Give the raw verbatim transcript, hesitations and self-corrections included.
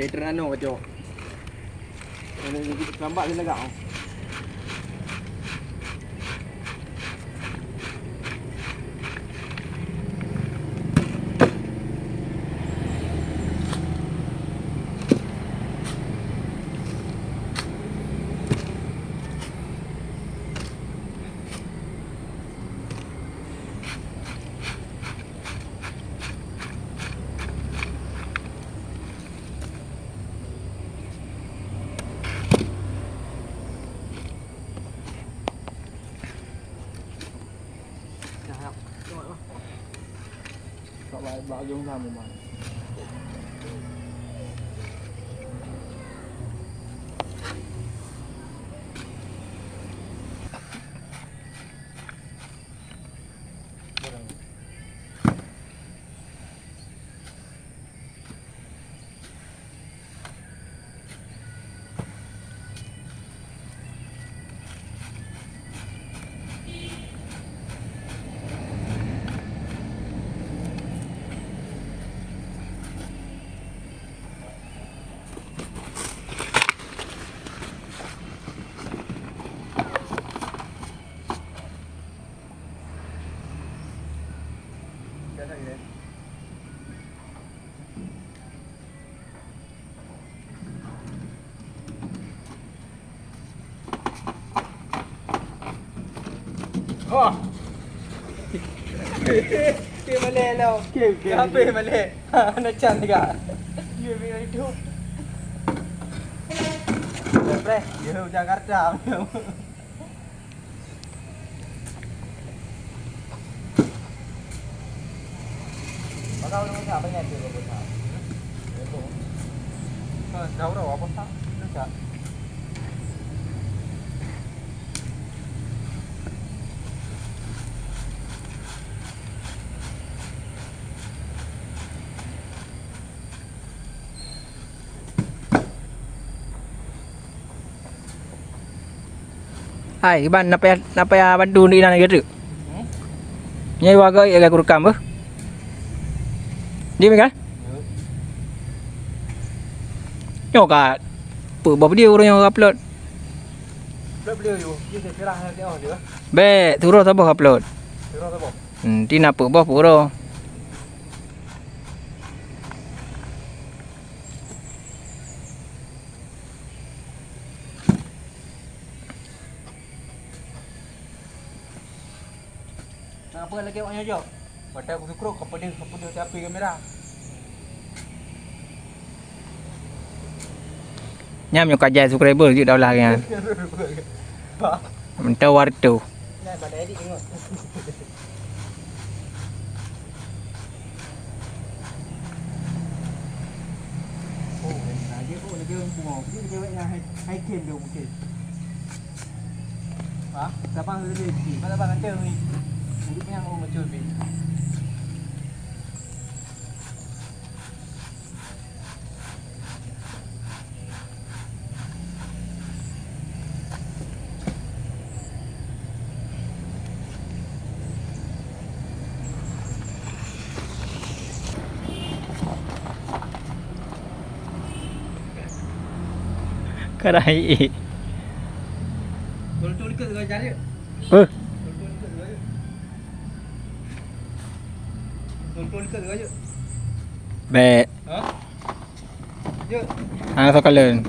Terano kacok. Lambat dia lagak. Oh. Okey, malèe lo. Okey, okey. Habis malèe. Ha, na chan juga. Dia punya hidup. Fresh, dia Jakarta. Maka ureueng Batak banyak tu ureueng Batak. Kan, tahu dah apa tak? Dekat. Hai, Iban, na payah, na payah bantu di inan lagèe tu. Hmm? Nyan warga lagèe kurekam beuh. Di mi kan? Ya. Nyoe ka peuboh video ureueng nyang upload. Upload video tu. Dia saya pirah nanti oh dia. Bèk, suruh saboh upload. Suruh saboh. Hmm, ti na peuboh peuroh. Nak apa lagi awak nyoe jok? Watèe aku sukro, kau pedih, kau pedih, tapi kamera. Nyan meunyoe ka jai subscriber jeuet daulah nyan. Mantap wartu. Nah, pada edit tengok. Oh, lagi, oh, lagi orang bunga. Ni dia nak hai, hai kem dia mungkin. Ha? Sabar lebih sikit. Sabar, sabar, kacau ni. Nanti kenyang, oh, macam ni. Kadang iék. Betul-betul ikut dengan jari. Huh? Betul-betul ikut dengan jari. Betul-betul ikut dengan jari. Bèk. Ha? Jom. Hana soe kalon.